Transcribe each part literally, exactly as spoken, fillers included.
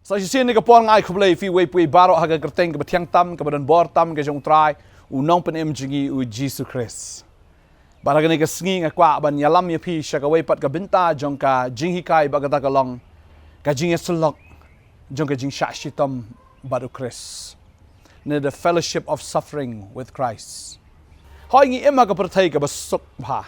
Sa shisien ha kane ka por nga ai khublei ïa phi uwei pa uwei baroh ha ka kyrteng kaba thiang tam, kaba don bor tam ka jong U Trai, U Nongpynim jong ngi U Jisu Khrist. Bad ha kane ka sngi nga kwah ban ïalam ïa phi sha kawei pat ka bynta jong ka jinghikai bad kata ka long ka jingïasyllok jong ka jingshah shitom bad U Khrist, ne the fellowship of suffering with Christ. Hooid, ngi im ha ka pyrthei kaba suk bha.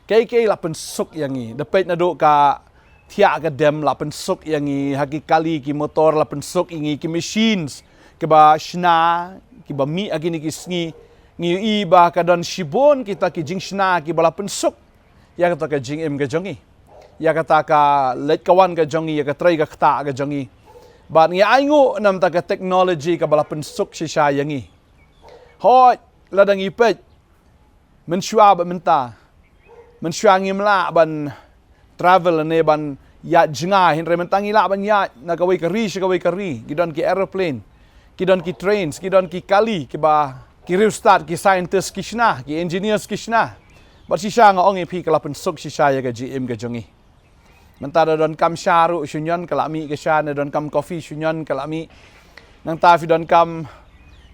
Kaei kaei la pynsuk ïa ngi. Da peit naduh ka thiah ka dem la pynsuk ïa ngi, ha ki kali ki motor la pynsuk ïa ngi, ki machines kiba shna, kiba mih ha kine ki sngi, ngi ïohi ba ka don shibun kita ki jingshna kiba la pynsuk ïa kata ka jingim ka jong ngi, ïa kata ka leit ka wan ka jong ngi, ïa ka trei ka ktah ka jong ngi. Bad ngi ainguh namar ka technology kaba la pynsuk shisha ïa ngi. Hooid, lada ngi peit mynshuwa bad mynta, mynshuwa ngim lah ban travel ne ban ïaid jngai, hynrei mynta ngi lah ban ïaid na kawei ka ri sha kawei ka ri. Ki don ki aeroplane, ki don ki trains, ki don ki kali kiba ki riewstad, ki scientist ki shna, ki engineers ki shna. Bad shisha nga ong ïa phi ka la pynsuk shisha ïa ka jingim ka jong ngi. Mynta da donkam sha ruh shu ñion ka la mih ka sha, ne donkam coffee shu ñion ka la mih. Nangta phi donkam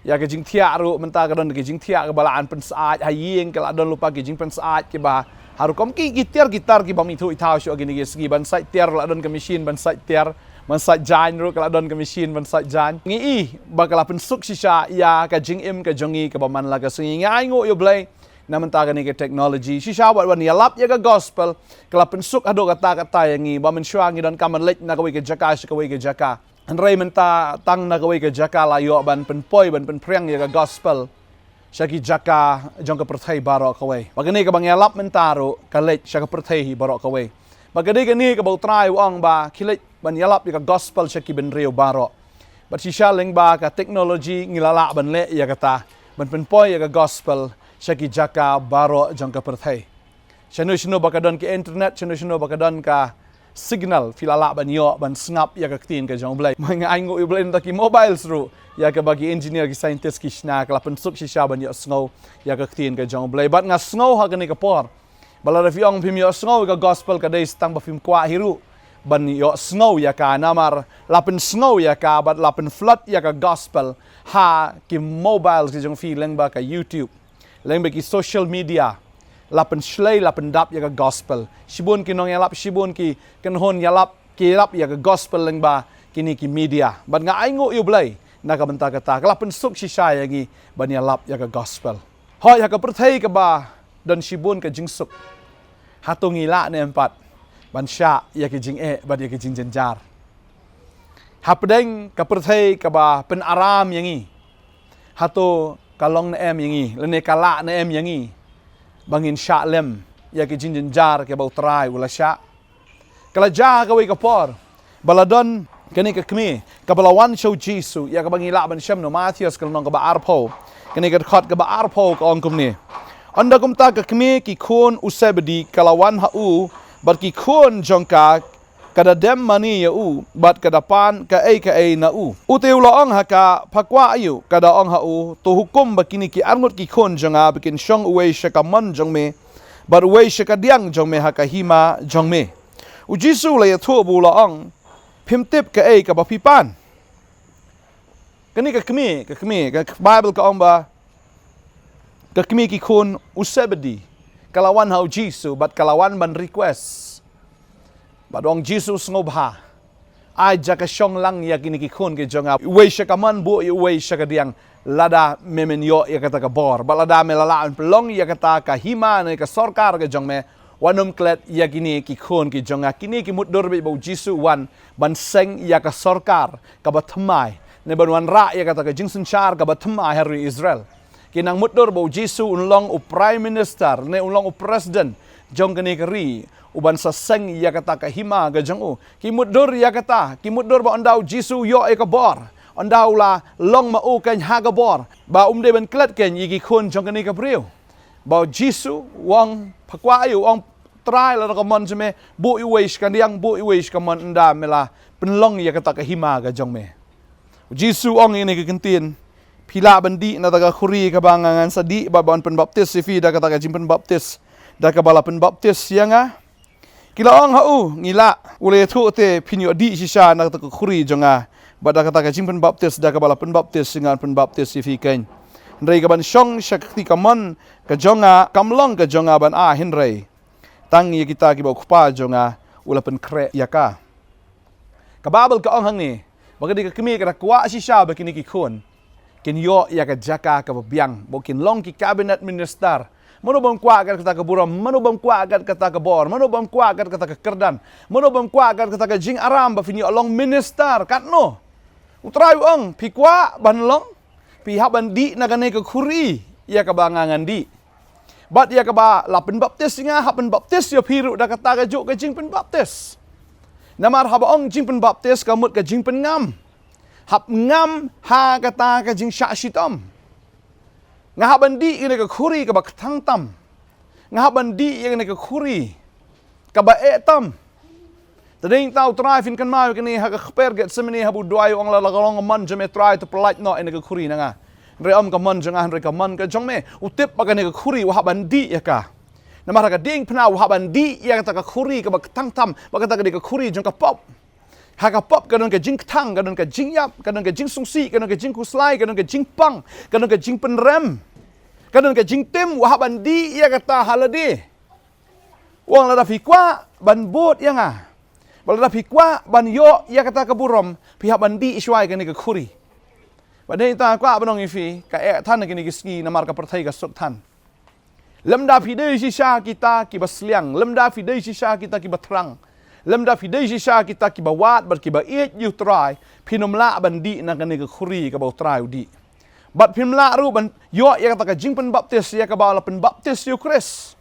ïa ka jingthiah ruh, mynta ka don ka jingthiah kaba la an pynsyaid ha ïing, ka la don lypa ki jingpynsyaid kiba ha rukom ki, ki tiar ki tar kiba mih thuh i thaw shuh ha kine ki sngi. Ban sait tiar la don ka machine ban sait tiar, ban sait jaiñ ruh ka la don ka machine ban sait jaiñ. Ngi i ba ka la pynsuk shisha ïa ka jingim ka jong ngi kaba man la ka sngi. Ngi ainguh ïa U Blei namar kane ka technology. Shisha wat ban ïalap ïa ka gospel ka la pynsuk haduh katta katta ïa ngi, ba mynshuwa ngi donkam ban leit na kawei ka jaka sha kawei ka jaka. Hynrei mynta tang na kawei ka jaka la ïoh ban pynpoi, ban pynphriang ïa ka gospel sha ki jaka jong ka pyrthei baroh kawei. Ba kane kaba ngi ïalap mynta ruh ka leit sha ka pyrthei hi baroh kawei. Ba ka dei kane kaba U Trai u ong ba khie leit ban ïalap ïa ka gospel sha ki bynriew baroh. Bad shisha lyngba ka technology ngi la lah ban leh ïa kata, ban pynpoi ïa ka gospel sha ki jaka baroh jong ka pyrthei. Shano shano ba ka don ka internet, shano shano ba ka don ka signal, phi la lah ban ïoh ban sngap ïa ka ktien ka jong U Blei. Nga ainguh ïa U Blei namar ki mobiles ruh, ïa kaba ki engineer ki scientist ki shna, ka la pynsuk shisha ban ïohsngew ïa ka ktien ka jong U Blei. Bad nga sngew ha kane ka por ba lada phi ong phim ïohsngew ïa ka gospel ka dei tang ba phim kwah hi ruh ban ïohsngew ïa ka, namar la pynsngew ïa ka bad la pynflood ïa ka gospel ha ki mobiles ki jong phi lyngba ka YouTube, lyngba ki social media. La pynshlei, la pyndap ïa ka gospel. Shibun ki nongïalap, shibun ki kynhun ïalap, ki ïalap ïa ka gospel lyngba kine ki media. Bad nga ainguh ïa U Blei na ka bynta kata, ka la pynsuk shisha ïa ngi ban ïalap ïa ka gospel. Hooid, ha ka pyrthei kaba don shibun ka jingsuk, hato ngi lah ne em pat ban shah ïa ka jingeh bad ïa ka jingjynjar? Hapdeng ka pyrthei kaba pynaram ïa ngi, hato ka long ne em ïa ngi, lane ka lah ne em ïa ngi ba ngin shah lem ïa ka jingjynjar kaba U Trai u la shah? Ka la jia ha kawei ka por ba la don kane ka kmie kaba la wan sha U Jisu, ïa kaba ngi lah ban shem na u Mathaios ka lynnong kaba arphew, kane ka dkhot kaba arphew, ka ong kumne: Ynda kumta ka kmie ki khun u Sebedi ka la wan ha u bad ki khun jong ka, ka da dem mane ïa u bad ka da pan kaei kaei na u. U te u la ong ha ka, Pha kwah aïu? Ka da ong ha u, To hukum ba kine ki arngut ki khun jong nga ba kin shong, uwei sha ka mon jong me bad uwei sha ka diang jong me ha ka hima jong me. U Jisu u la ïathuh bad u la ong, Phim tip kaei kaba phi pan. Kane ka kmie, ka kmie, ka Baibl ka ong ba ka kmie ki khun u Sebedi ka la wan ha U Jisu bad ka la wan ban request. Bad u ong, Jisu, sngewbha, ai jaka shong lang ïa kine ki khun ki jong nga, uwei sha ka mon, buh ïa uwei sha ka diang. Lada me men ïoh ïa kata ka bor, bad lada me la lah ban pynlong ïa kata ka hima ne ka sorkar ka jong me, wat nym klet ïa kine ki khun ki jong nga. Kine ki mutdur beit ba U Jisu u wan ban seng ïa ka sorkar kaba thymmai, ne ban wanrah ïa kata ka jingsynshar kaba thymmai ha ri Israel. Ki nang mutdur ba U Jisu un long u Prime Minister ne un long u President jong kane ka ri, u ban sa seng ïa kata ka hima ka jong u. Ki mutdur ïa kata, ki mutdur ba ynda U Jisu u ïoh ïa ka bor, ynda u la long ma u keiñ ha ka bor, ba um dei ban klet keiñ ïa ki khun jong kane ka briew. Ba U Jisu u ong, Pha kwah aïu? U ong, Trai, lada ka mon jong me, buh ïa uwei sha ka diang, buh ïa uwei sha ka mon, ynda me la pynlong ïa kata ka hima ka jong me. U Jisu u ong ïa kane ka kyntien, Phi lah ban dih na kata ka khuri kaba nga ngan sa dih bad ban pynbaptis ïa phi da kata ka jingpynbaptis da kaba la pynbaptis ïa nga? Ki la ong ha u, ngi lah. U la ïathuh te, phin ïoh dih shisha na kata ka khuri jong nga, bad da kata ka jingpynbaptis, da kaba la pynbaptis ïa nga, yn pynbaptis ïa phi kein. Hynrei kaban shong sha ka kti kamon ka jong nga kam long ka jong nga ban ai, hynrei tang ïa kita kiba u Kpa jong nga u la pynkhreh ïa ka. Ka Baibl ka ong hangne ba ka dei ka kmie ka da kwah shisha ba kine ki khun kin ïoh ïa ka jaka kaba biang, ba kin long ki cabinet minister. Mano bym kwah kat kata ka burom, mano bym kwah kat kata ka bor, mano bym kwah kat kata ka kyrdan, mano bym kwah kat kata ka jingaram ba phin ïoh long minister, katno? U Trai u ong, phi kwah ban long? Phi hap ban dih na kane ka khuri ïa kaba nga ngan dih. Bad ïa kaba la pynbaptis ïa nga, hap pynbaptis ïa phi ruh da kata kajuh ka jingpynbaptis. Namar haba ong jingpynbaptis, ka mut ka jingpynngam. Hap ngam ha kata ka jingshah shitom. Nga hap ban dih ïa kane ka khuri kaba kthang tam. Nga hap ban dih ïa kane ka khuri kaba eh tam. Te dei ta, U Trai, phin kynmaw ïa kane, ha ka kper Gethsemane, haba u duwai, u ong, lada ka long ka mon jong me, Trai, to pyllait noh ïa kane ka khuri na nga. Hynrei ym ka mon jong nga, hynrei ka mon ka jong me. U tip ba kane ka khuri u hap ban dih ïa ka. Namar ha ka diengphna u hap ban dih ïa kata ka khuri kaba kthang tam, ba kata ka dei ka khuri jong ka pop. Ha ka pop ka don ka jingkthang, ka don ka jingïap, ka don ka jingsngewsih, ka don ka jingkhuslai, ka don ka jingpang, ka don ka jingpynrem, ka don ka jingtim, u hap ban dih ïa kata ha lade. U ong, lada phi kwah ban bud ïa nga, bad lada phi kwah ban ïoh ïa kata ka burom, phi hap ban dih shuwa ïa kane ka khuri. Bad dei ta, kwah ban ong ïa phi, ka eh than ha kine ki sngi namar ka pyrthei ka suk than. Lymda phi dei shisha kita kiba sliang, lymda phi dei shisha kita kiba thrang, lymda phi dei shisha kita kiba wad bad kiba ïeit ïa U Trai, phin ym lah ban dih na kane ka khuri kaba U Trai u dih. Bad phin ym lah ruh ban ïoh ïa kata ka jingpynbaptis ïa kaba la pynbaptis ïa U Khrist.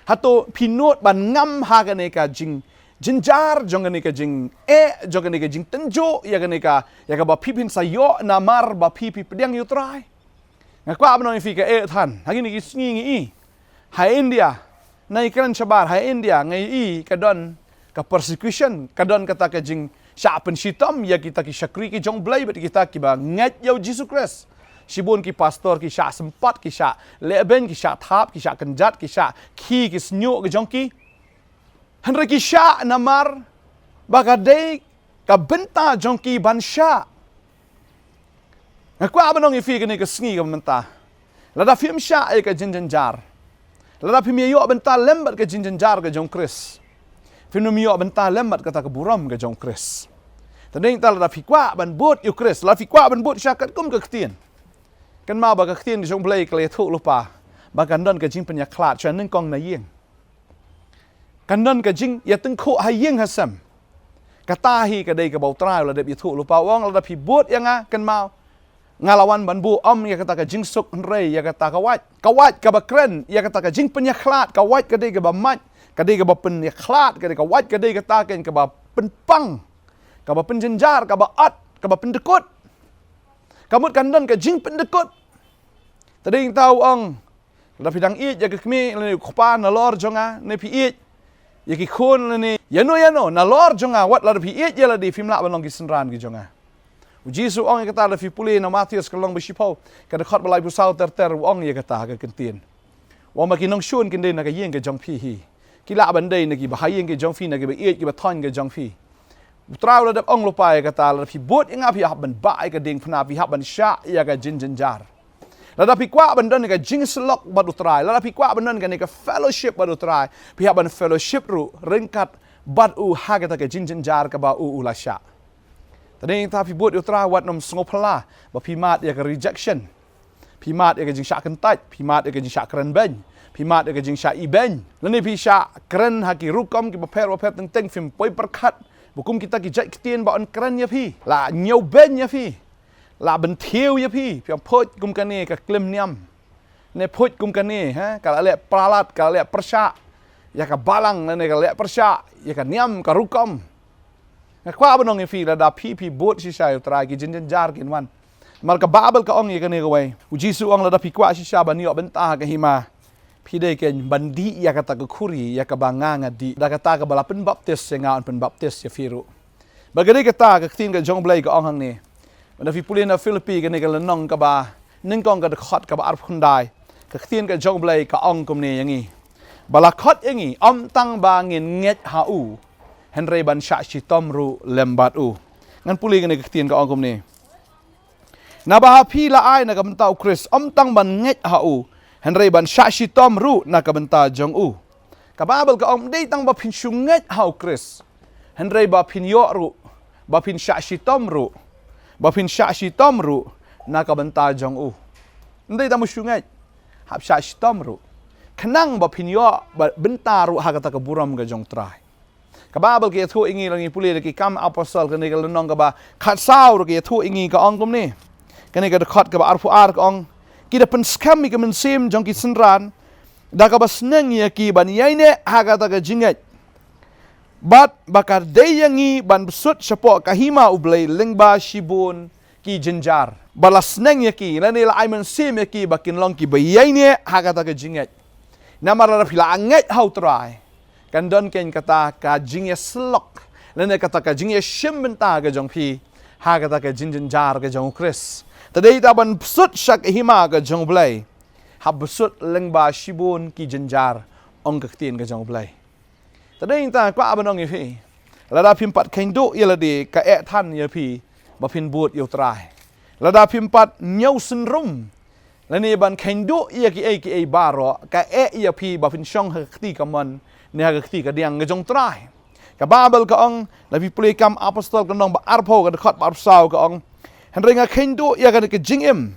Hato phi nud ban ngam ha kane ka jingjynjar jong kane ka jingeh, jong kane ka jingtynjuh ïa kane ka, ïa kaba phi phin sa ïoh namar ba phi phi pdiang ïa U Trai? Nga kwah ban ong ïa phi, ka eh than. Ha kine ki sngi ngi i ha India, na i kren shabar, ha India ngi i ka don ka persecution, ka don kata ka jingshah pynshitom ïa kita ki shakri ki jong U Blei bad kita kiba ngeit ïa U Jisu Khrist. Shibun ki pastor ki shah sympat, ki shah lehbeiñ, ki shah thap, ki shah kynjat, ki shah khih ki shñiuh ki jong ki. Hynrei ki shah namar ba ka dei ka bynta jong ki ban shah. Nga kwah ban ong ïa phi kane ka sngi kaba mynta, lada phim shah ïa ka jingjynjar, lada phim ïoh bynta lem bad ka jingjynjar ka jong U Khrist, phim ïoh bynta lem bad kata ka burom ka jong U Khrist. Te dei ta, lada phi kwah ban bud ïa U Khrist, lada phi kwah ban bud sha katkum ka ktien, kynmaw ba ka ktien ka jong U Blei ka la ïathuh lypa ba kan don ka jingpynïakhlad sha nyngkong na ïing. Kan don ka jingïatyngkhuh ha ïing ha sem. Kata hi ka dei kaba U Trai u la dep ïathuh lypa, u ong, lada phi bud ïa nga, kynmaw, nga la wan ban buh ym ïa kata ka jingsuk, hynrei ïa kata ka wait, ka wait kaba kren ïa kata ka jingpynïakhlad. Ka wait ka dei kaba mait, ka dei kaba pynïakhlad, ka dei, ka wait ka dei kata kein kaba pynpang, kaba pynjynjar, kaba ot, kaba pyndykut. Ka mut kan don ka jingpyndykut. Te dei ta u ong, lada phi dang ïeit ïa ka kmie lane u kpa nalor jong nga, ne phi ïeit ïa ki khun lane ïano ïano nalor jong nga, wat lada phi ïeit ïa lade, phim lah ban long ki synran ki jong nga. U Jisu u ong ïa kata, lada phi pule na Mathaios ka lynnong ba shiphew, ka dkhot ba laiphew saw ter ter, u ong ïa kata ha ka ktien. U ong ba ki nongshun kin dei na ka ïing ka jong phi hi. Ki lah ban dei na kiba ha ïing ka jong phi, na kiba ïeit kiba thoiñ ka jong phi. U Trai u la dep ong lypa ïa kata, lada phi bud ïa nga, phi hap ban bah ïa ka diengphna, phi hap ban shah ïa ka jingjynjar. Lada phi kwah ban don ka jingsyllok bad U Trai, lada phi kwah ban don kane ka fellowship bad U Trai, phi hap ban fellowship ruh ryngkat bad u ha kata ka jingjynjar kaba u u la shah. Te dei ta, phi bud ïa U Trai, wat nym sngewphylla ba phi mad ïa ka rejection. Phi mad ïa ka jingshah kyntait, phi mad ïa ka jingshah kren beiñ, phi mad ïa ka jingshah ibeiñ. Lane phi shah kren ha ki rukom kiba pher bapher, teng teng phim poi pyrkhat ba kum kita ki jait ktien ba yn kren ïa phi, la ñiewbeiñ ïa phi, la bynthiew ïa phi, phi ong, phuid kum kane ka klim niam, ne phuid kum kane, ha, ka la leh palat, ka la leh pyrshah ïa ka balang, lane ka la leh pyrshah ïa ka niam ka rukom. Nga kwah ban ong ïa phi, lada phi phi bud shisha ïa U Trai, ki jingjynjar kin wan. Namar ka Baibl ka ong ïa kane kawei. U Jisu u ong, lada phi kwah shisha ban ïoh bynta ha ka hima, phi dei kein ban dih ïa kata ka khuri ïa kaba nga nga dih, da kata kaba la pynbaptis ïa nga, yn pynbaptis ïa phi ruh. Bad ka dei kata ka ktien ka jong U Blei ka ong hangne. Lada phi pule na Philippi kane ka lynnong kaba nyngkong, ka dkhot kaba arphew khyndai, ka ktien ka jong U Blei ka ong kumne ïa ngi. ba la khot ïa ngi, ym tang ba ngin ngeit ha u, hynrei ban shah shitom ruh lem bad u. Ngan pule kane ka ktien ka ong kumne. Naba ha phi la ai na ka bynta u Khrist, ym tang ban ngeit ha u, hynrei ban shah shitom ruh na ka bynta jong u. Ka Baibl ka ong ym dei tang ba phin shu ngeit ha u Khrist, hynrei ba phin ïoh ruh, ba phin shah shitom ruh, ba phin shah shitom ruh na ka bynta jong u. Ym dei tang ba shu ngeit, hap shah shitom ruh, khnang ba phin ïoh ba bynta ruh ha kata ka burom ka jong u Trai. Ka Baibl ka ïathuh ïa ngi, la ngi pule da ki Kam Apostol kane ka lynnong kaba khatsaw ruh ka ïathuh ïa ngi, ka ong kumne. Kane ka dkhot kaba arphew ar ka ong, ki da pynskhem ïa ka mynsiem jong ki synran da kaba sneng ïa ki ban ïaineh ha kata ka jingngeit, bad ba ka dei ïa ngi ban bsut shapoh ka hima U Blei lyngba shibun ki jynjar. Ba la sneng ïa ki, lane la ai mynsiem ïa ki ba kin long kiba ïaineh ha kata ka jingngeit. Namar lada phi la ngeit ha u Trai, kan don keiñ kata ka jingïasyllok, lane kata ka jingïashim bynta ka jong phi ha kata ka jingjynjar ka jong u Khrist. Te dei ta ban bsut sha ka hima ka jong u Blei, hap bsut lyngba shibun ki jynjar, ong ka ktien ka jong u Blei. Te dei ta kwah ban ong ïa phi, lada phim pat kheiñ duh ïa lade, ka eh than ïa phi ba phin bud ïa u Trai. Lada phim pat ñiew synrum lane ban kheiñ duh ïa kiei kiei baroh, ka eh ïa phi ba phin shong ha ka kti kamon ne ha ka kti kadiang ka jong u Trai. Ka Baibl ka ong, la phi pule Kam Apostol ka lynnong ba arphew ka dkhot ba arphew saw ka ong, hynrei nga kheiñ duh ïa kane ka jingim,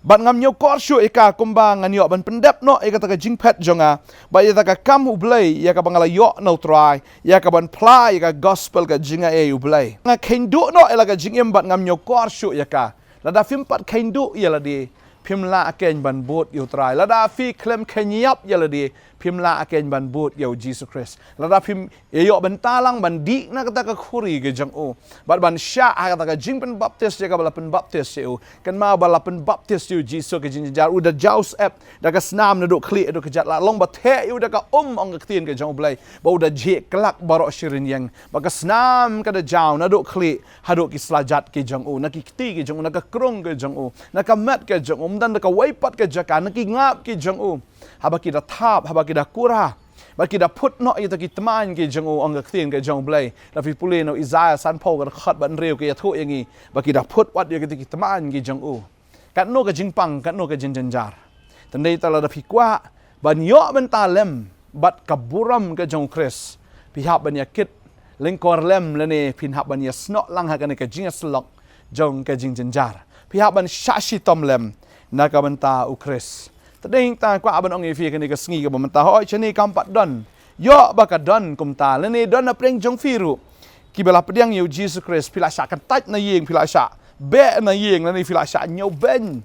bad ngam ñiewkor shuh ïa ka, kumba ngan ïoh ban pyndep noh ïa kata ka jingphet jong nga bad ïa kata ka kam U Blei ïa kaba nga la ïoh na u Trai, ïa ka ban phla ïa ka gospel ka jingai-ei U Blei. Nga kheiñ duh noh ïa la ka jingim bad ngam ñiewkor shuh ïa ka. Lada phim pat kheiñ duh ïa lade, phim lah keiñ ban bud ïa u Trai. Lada phi khlem kheiñ ïap ïa lade, phim lah keiñ ban bud ïa u Jisu Khrist. Lada phim ïa ïoh bynta lang ban dih na kata ka khuri ka jong u, bad ban shah ha kata ka jingpynbaptis ïa kaba la pynbaptis ïa u. Kynmaw ba la pynbaptis ïa u Jisu ka jingjynjar, u da jaw syep da ka snam naduh khlieh haduh kjat, la long ba theh ïa u da ka um, ong ka ktien ka jong U Blei, ba u da jhieh klak baroh shi rynïeng. Ba ka snam ka da jaw naduh khlieh haduh ki slajat ki jong u, na ki kti ki jong u, na ka krung ki jong u, na ka met ki jong u, ym don da kawei pat ka jaka, na ki ngap ki jong u. Haba ki da thap, haba ki da kura, ba ki da phut noh ïa kita ki tmaiñ ki jong u, ong ka ktien ka jong U Blei. La phi pule na u Isaïah sanphew ka dkhot ba hynriew ka ïathuh ïa ngi ba ki da phut wat ïa kita ki tmaiñ ki jong u. Katno ka jingpang, katno ka jingjynjar. Te dei ta lada phi kwah ban ïoh bynta lem bad ka burom ka jong u Khrist, phi hap ban ïa kit lyngkor lem, lane phin hap ban ïa snoh lang ha kane ka jingïasyllok jong ka jingjynjar. Phi hap ban shah shitom lem na ka bynta u Khrist. Te dei ta kwah ban ong ïa phi kane ka sngi kaba mynta, hooid shane kam pat don, ïoh ba ka don kumta, lane don na pdeng jong phi ruh kiba la pdiang ïa u Jisu Khrist, phi la shah kyntait na ïing, phi la shah beh na ïing, lane phi la shah ñiewbeiñ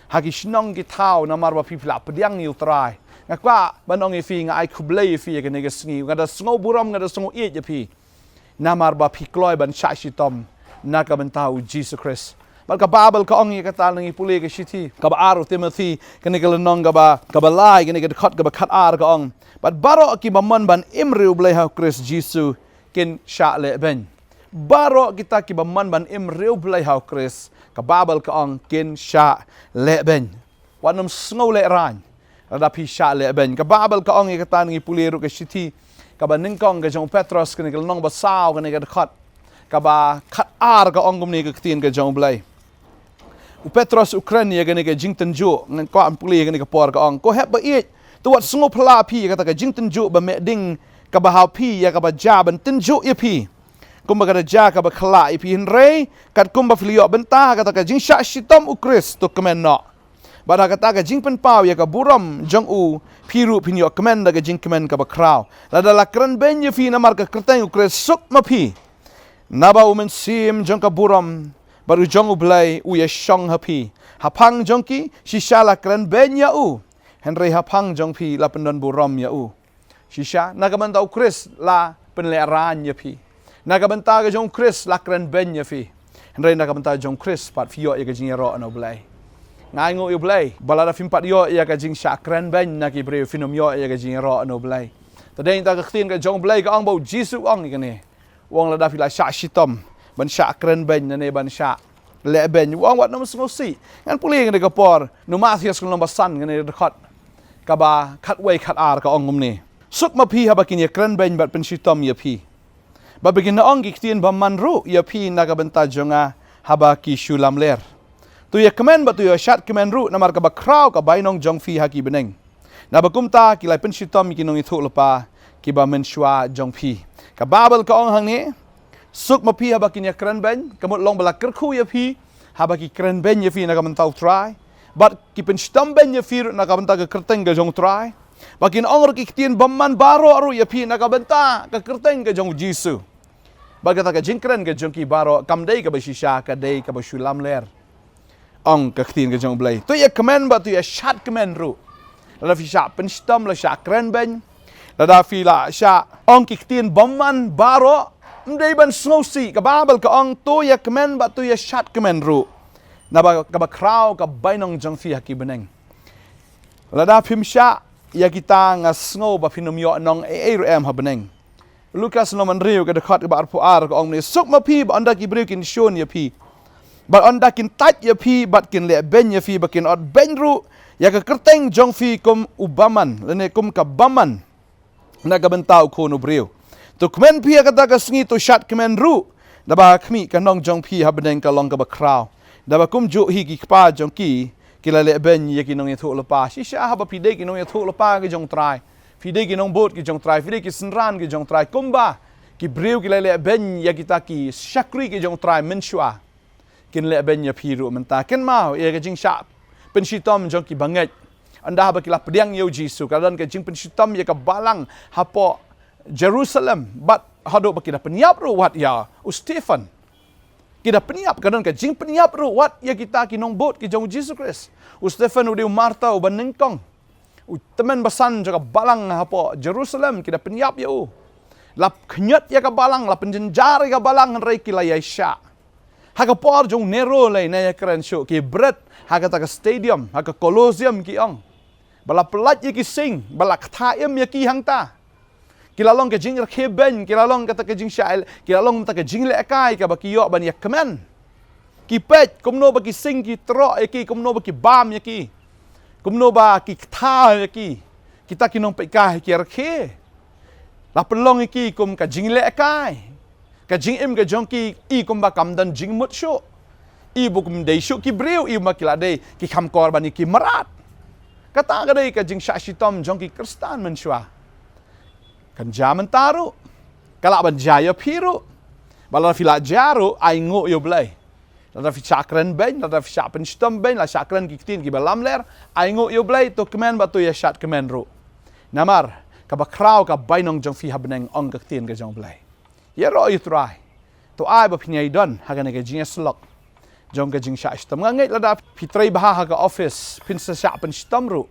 ha ki shnong ki thaw namar ba phi, phi la pdiang ïa u Trai. Nga kwah ban ong ïa phi, nga ai khublei ïa phi ïa kane ka sngi, nga da sngew burom, nga da sngew ïeit ïa phi namar ba phi kloi ban shah shitom na ka bynta u Jisu Khrist. Bad ka Baibl ka ong ïa kata, la ngi pule ka shithi kaba ar u Timothi, kane ka lynnong kaba, kaba lai, kane ka dkhot kaba khatar ka ong, bad baroh kiba mon ban im riewblei ha u Khrist Jisu kin shah lehbeiñ. Baroh kita kiba mon ban im riewblei ha u Khrist, ka Baibl ka ong, kin shah lehbeiñ. Wat nym sngew lehraiñ lada phi shah lehbeiñ. Ka Baibl ka ong ïa kata, ngi pule ruh ka shithi kaba nyngkong ka jong u Petros, kane ka lynnong ba saw, kane ka dkhot kaba khatar ka ong kumne ka ktien ka jong U Blei. U Petros u kren ïa kane ka jingtynjuh, ngan kwah ban pule ïa kane ka por, ka ong, ko hep ba ïeit, to wat sngewphylla phi ïa kata ka jingtynjuh ba meh ding kaba ha phi, ïa kaba jia ban tynjuh ïa phi, kumba ka da jia kaba khlaiñ ïa phi, hynrei katkum ba phi la ïoh bynta ha kata ka jingshah shitom u Khrist, to kmen noh. Bad ha kata ka jingpynpaw ïa ka burom jong u, phi ruh phin ïoh kmen da ka jingkmen kaba khraw. Lada la kren beiñ ïa phi namar ka kyrteng u Khrist, suk ma phi, naba u Mynsiem jong ka burom bad u jong U Blei u ïashong ha phi. Haphang jong ki, shisha la kren beiñ ïa u, hynrei haphang jong phi la pyndon burom ïa u. Shisha, na ka bynta u Khrist la pynlehraiñ ïa phi. Na ka bynta ka jong u Khrist la kren beiñ ïa phi. Hynrei na ka bynta jong u Khrist pat phi ïoh ïa ka jingïaroh na U Blei. Nga ainguh ïa U Blei ba lada phim pat ïoh ïa ka jingshah kren beiñ na ki briew, phin ym ïoh ïa ka jingïaroh na U Blei. Te dei ta ka ktien ka jong U Blei ka ong, ba u Jisu u ong ïa kane. U ong lada phi la shah shitom ban shah kren beiñ, lane ban shah lehbeiñ, u ong wat nym sngewsih. Ngan pule ïa kane ka por na u Mathaios ka lynnong ba san, kane ka dkhot kaba khatwei khatar, ka ong kumne. Suk ma phi haba kin ïa kren beiñ bad pynshitom ïa phi, bad ba kin ong ki ktien bymman ruh ïa phi na ka bynta jong nga haba ki shu lamler. To ïa kmen bad to ïa shad kmen ruh, namar kaba khraw ka bainong jong phi ha ki bneng. Naba kumta ki la pynshitom ïa ki nongïathuhlypa kiba mynshuwa jong phi. Ka Baibl ka ong hangne, suk ma phi haba kin ïa kren beiñ, ka mut long ba la kyrkhu ïa phi haba ki kren beiñ ïa phi na ka bynta U Trai, bad ki pynshitom beiñ ïa phi ruh na ka bynta ka kyrteng ka jong U Trai, ba kin ong ruh ki ktien bymman baroh ruh ïa phi na ka bynta ka kyrteng ka jong U Jisu. Bad kata ka jingkren ka jong ki baroh kam dei kaba shisha, ka dei kaba shu lamler, ong ka ktien ka jong U Blei. To ïa kmen bad to ïa shad kmen ruh. Lada phi shah pynshitom, la shah kren beiñ, lada phi la shah ong ki ktien bymman baroh, ym dei ban sngewsih. Ka Baibl ka ong to ïa kmen bad to ïa shad kmen ruh, naba kaba khraw ka bainong jong phi ha ki bneng. Lada phim shah ïa kita, nga sngew ba phin ym ïoh nong ei ei ruh em ha bneng. Lukas lynnong hynriew ka dkhot kaba arphew ar ka ong ne, suk ma phi ba ynda ki briew kin shun ïa phi, bad ynda kin tait ïa phi bad kin leh beiñ ïa phi, ba kin ot beiñ ruh ïa ka kyrteng jong phi kum u bymman, lane kum ka bymman na ka bynta U Khun u briew. To kmen phi ha kata ka sngi, to shad kmen ruh, naba khmih, ka nong jong phi ha bneng ka long kaba khraw. Naba kumjuh hi ki kpa jong ki ki la leh beiñ ïa ki nongïathuhlypa. Shisha haba phi dei ki nongïathuhlypa ki jong U Trai, phi dei ki nongbud ki jong U Trai, phi dei ki synran ki jong U Trai, kumba ki briew ki la leh beiñ ïa kita ki shakri ki jong U Trai mynshuwa, kin leh beiñ ïa phi ruh mynta. Kynmaw ïa ka jingshah pynshitom jong ki bangeit. Ynda haba ki la pdiang ïa U Jisu, ka don ka jingpynshitom ïa ka balang hapoh Jerusalem, bad haduh ba ki da pynïap ruh wat ïa u Stephen. Ki da pynïap, ka don ka jingpynïap ruh wat ïa kita ki nongbud ki jong U Jisu Khrist. U Stephen u dei u martyr uba nyngkong, u tymmen basan jong ka balang hapoh Jerusalem, ki da pynïap ïa u. La khñiot ïa ka balang, la pynjynjar ïa ka balang, hynrei ki la ïai shah. Ha ka por jong u Nero lei, ne ïa kren shuh, ki bret ha kata ka stadium, ha ka Colosseum ki ong, ba la pyllait ïa ki sing, ba la ktha im ïa ki hangta. Ki la long ka jingrkhie beiñ, ki la long kata ka jingshah, ki la long kata ka jinglehkai kaba ki ïoh ban ïa kmen. Ki peit kumno ba ki sing ki troh ïa ki, kumno ba ki bam ïa ki, kumno ba ki ktha ïa ki. Kita ki nongpeitkai ki rkhie, la pynlong ïa ki kum ka jinglehkai. Ka jingim ka jong ki i kumba kam don jingmut shuh. I ba kum dei shuh ki briew, i ba ki la dei ki kham kor ban ïa ki mrad. Kata ka dei ka jingshah shitom jong ki Khristan mynshuwa. Kan jia mynta ruh, ka lah ban jia ïa phi ruh. Ba lada phi la jia ruh, ai nguh ïa U Blei. Lada phi shah kren beiñ, lada phi shah pynshitom beiñ, la shah kren ki ktien kiba lamler, ai nguh ïa U Blei, to kmen bad to ïa shad kmen ruh. Namar kaba khraw ka bainong jong phi ha bneng, ong ka ktien ka jong U Blei. Ïaroh ïa U Trai. To ai ba phin ïai don ha kane ka jingïasyllok jong ka jingshah shitom. Nga ngeit lada phi trei bha ha ka office, phin sa shah pynshitom ruh.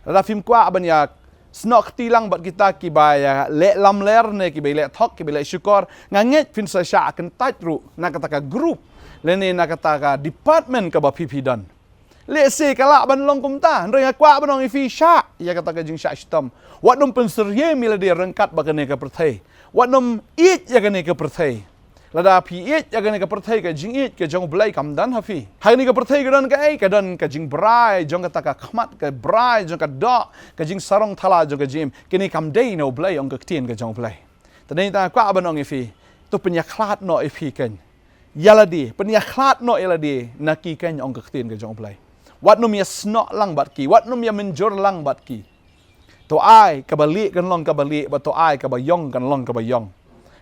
Lada phim kwah ban ïa snoh kti lang bad kita kiba ïa leh lamler ne kiba ïa leh thok, kiba ïa leh shukor, nga ngeit phin sa shah kyntait ruh na kata ka group lane na kata ka department kaba phi phi don. Lehse ka lah ban long kumta, hynrei nga kwah ban ong ïa phi, shah ïa kata ka jingshah shitom. Wat nym pynsyriem ïa lade ryngkat bad kane ka pyrthei. Wat nym ïeit ïa kane ka pyrthei. Lada phi ïeit ïa kane ka pyrthei, ka jingïeit ka jong U Blei kam don ha phi. Ha kane ka pyrthei ka don kaei? Ka don ka jingbrai jong kata ka khmat, ka brai jong ka doh, ka jingsarong thala jong ka jingim. Kane kam dei na U Blei, ong ka ktien ka jong U Blei. Te nangta nga kwah ban ong ïa phi, to pynïakhlad noh ïa phi keiñ ïa lade, pynïakhlad noh ïa lade na ki keiñ, ong ka ktien ka jong U Blei. Wat nym ïa snoh lang bad ki, wat nym ïa mynjur lang bad ki. To ai kaba lieh kan long kaba lieh, bad to ai kaba ïong kan long kaba ïong.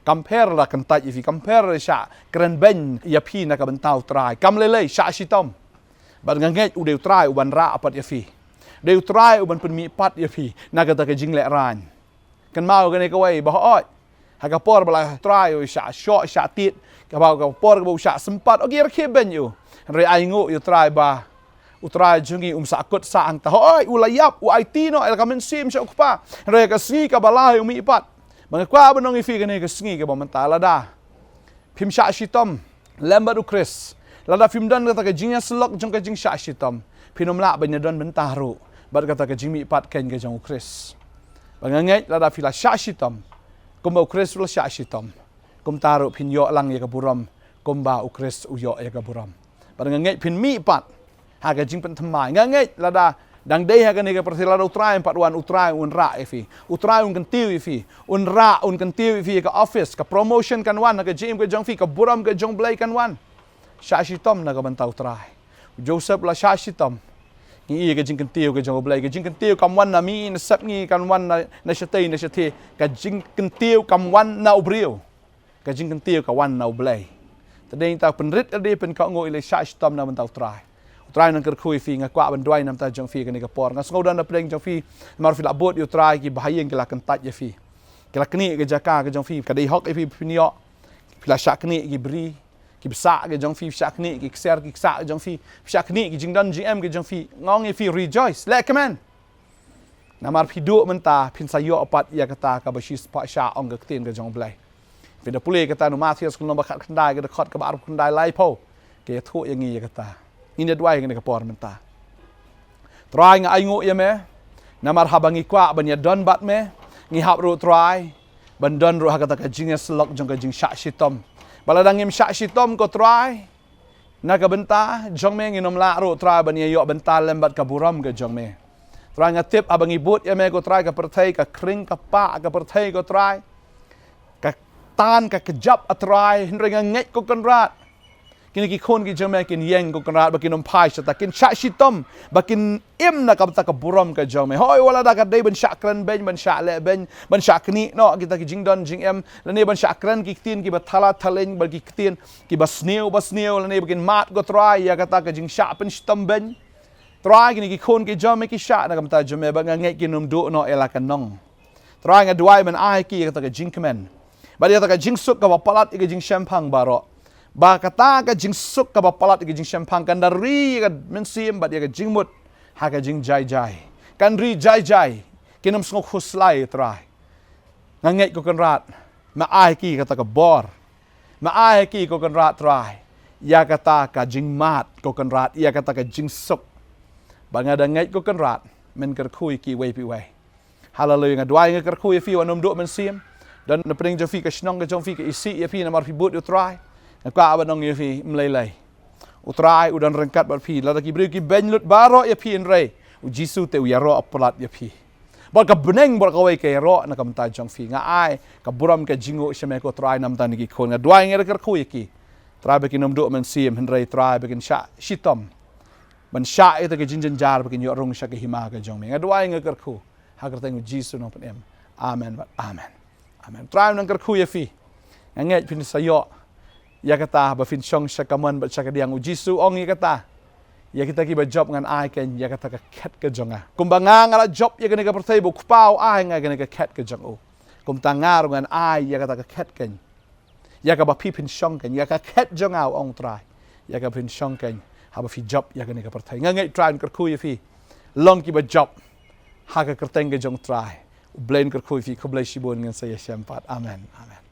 Kam pher lada kyntait ïa phi, kam pher lada shah kren beiñ ïa phi na ka bynta U Trai. Kam lei lei, shah shitom. Bad nga ngeit u dei U Trai uban rah pat ïa phi. Dei U Trai uban pynmihpat ïa phi na kata ka jinglehrain. Kynmaw kane kawei, ba hooid, ha ka por ba la U Trai u shah shoh shah tied, kaba, ka por kaba u shah sympat, u ki rkhie beiñ ïa u. Hynrei ai nguh ïa U Trai ba U Trai jong ngi um sahkut sah hangta. Hooid, u la ïap, u aiti noh ïa la ka mynsiem sha u Kpa. Hynrei ka sngi kaba lai u mihpat. Ba nga kwah ban ong ïa phi kane ka sngi kaba mynta, lada phim shah shitom lem bad U Khrist, lada phim don kata ka jingïasyllok jong ka jingshah shitom, phin ym lah ban ïadon bynta ruh bad kata ka jingmihpat keiñ ka jong U Khrist. Ba nga ngeit lada phi la shah shitom kumba U Khrist u la shah shitom, kumta ruh phin ïoh lang ïa ka burom kumba U Khrist u ïoh ïa ka burom. Bad nga ngeit phin mihpat ha ka jingpynthymmai. Nga ngeit lada Dang dei ha kane ka pyrthei, lada U Trai un pat wan, U Trai un rah ïa phi. U Trai un kyntiew ïa phi. Un rah, un kyntiew ïa phi, ka office, ka promotion kan wan, ka jingim ka jong phi, ka burom ka jong U Blei kan wan. Shah shitom na ka bynta U Trai. U Joseph u la shah shitom. Ngi ïohi ka jingkyntiew ka jong U Blei, ka jingkyntiew kam wan na mi, na sep ngi, kan wan na, na shatei, na shatei. Ka jingkyntiew kam wan na u briew. Ka jingkyntiew ka wan na U Blei. Te dei ngi ta pynrit ïalade, pynkohnguh ïalade, shah shitom na bynta U Trai. U Trai un kyrkhu ïa phi. Nga kwah ban duwai na bynta jong phi kane ka por. Nga sngew don na pdeng jong phi, namar phi la bud ïa U Trai, ki bahaïing ki la kyntait ïa phi. Ki la knieh ka jaka ka jong phi, ka dei hok ïa phi phin ïoh. Phi la shah knieh ki bri, ki bsah ka jong phi, phi shah knieh ki ksiar ki ksah ka jong phi, phi shah knieh ki jingdon jingem ka jong phi. Nga ong ïa phi, rejoice, leh kmen. Namar phi duh mynta, phin sa ïoh pat ïa kata kaba shispah shah, ong ka ktien ka jong U Blei. Phin da pule kata na u Mathaios ka lynnong ba khatkhyndai, ka dkhot kaba arphew khyndai, laiphew. Ka ïathuh ïa ngi ïa kata. Ngin ïa duwai ïa ngi ha kane ka por mynta. Trai, nga ainguh ïa me. Namar haba ngi kwah ban ïadon bad me, ngi hap ruh, Trai, ban don ruh ha kata ka jingïasyllok jong ka jingshah shitom. Ba lada ngim shah shitom, ko Trai, na ka bynta jong me, ngin ym lah ruh, Trai, ban ïa ïoh bynta lem bad ka burom ka jong me. Trai, nga tip haba ngi bud ïa me, ko Trai, ka pyrthei ka khring ka pah, ka pyrthei, ko Trai, ka tan, ka kjap, ah Trai. Hynrei nga ngeit, ko Kynrad, kine ki khun ki jong me kin ïeng, ko Kynrad, ba kin ym phai shata, kin shah shitom, ba kin im na ka bynta ka burom ka jong me. Hooid, wat lada ka dei ban shah kren beiñ, ban shah leh beiñ, ban shah knieh noh kita ki jingdon jingem, lane ban shah kren ki ktien kiba thala thaleng, bad ki ktien kiba sniew ba sniew, lane ba kin mad, ko Trai, ïa kata ka jingshah pynshitom beiñ. Trai, kine ki khun ki jong me ki shah na ka bynta jong me, bad nga ngeit kin ym duh noh ïa la ka nong. Trai, nga duwai ban ai ki ïa kata ka jingkmen, bad ïa kata ka jingsuk kaba palat ïa ka jingshemphang baroh. Ba kata ka jingsuk kaba palat ïa ka jingshemphang kan da ri ïa ka mynsiem bad ïa ka jingmut ha ka jingjai jai. Kan ri jai jai, kin ym sngew khuslai, Trai. Nga ngeit, ko Kynrad, me ai ki kata ka bor. Me ai ki, ko Kynrad, Trai, ïa kata ka jingmad, ko Kynrad, ïa kata ka jingsuk. Ba nga da ngeit, ko Kynrad, men kyrkhu ïa ki iwei pa iwei. Haleluia. Nga duwai, nga kyrkhu ïa phi, wat nym duh mynsiem. Don na pdeng jong phi, ka shnong ka jong phi ka isih ïa phi namar phi bud ïa U Trai. Nga kwah ban ong ïa phi, ym lei lei. U Trai u don ryngkat bad phi. Lada ki briew ki beiñ lut baroh ïa phi, hynrei U Jisu te u ïaroh palat ïa phi. Bad ka bneng bad kawei ka ïaroh na ka bynta jong phi. Nga ai ka burom, ka jingnguh sha me, ko Trai, na ka bynta kine ki khun. Nga duwai, nga kyrkhu ïa ki, Trai, ba kin ym duh mynsiem, hynrei, Trai, ba kin shah shitom ban shah ïa kata ka jingjynjar, ba kin ïoh rung sha ka hima ka jong me. Nga duwai, nga kyrkhu ha ka kyrteng U Jisu Nongpynim. Amen bad amen. Amen. Trai un kyrkhu ïa phi. Nga ngeit phin sa ïoh ïa kata ba phin shong sha ka mon bad sha ka diang. U Jisu u ong ïa kata, ïa kita kiba jop ngan ai kein ïa kata ka khet ka jong nga. Kumba nga, nga la jop ïa kane ka pyrthei, ba U Kpa u ai ïa nga kane ka khet ka jong u, kumta nga ruh ngan ai ïa kata ka khet kein ïa kaba phi phin shong kein, ïa ka khet jong nga, u ong U Trai, ïa kaba phin shong kein haba phi jop ïa kane ka pyrthei. Nga ngeit Trai un kyrkhu ïa phi. Long kiba jop ha ka kyrteng ka jong U Trai. U Blei un kyrkhu ïa phi. Khublei shibun. Ngin sa ïashem pat. Amen. Amen.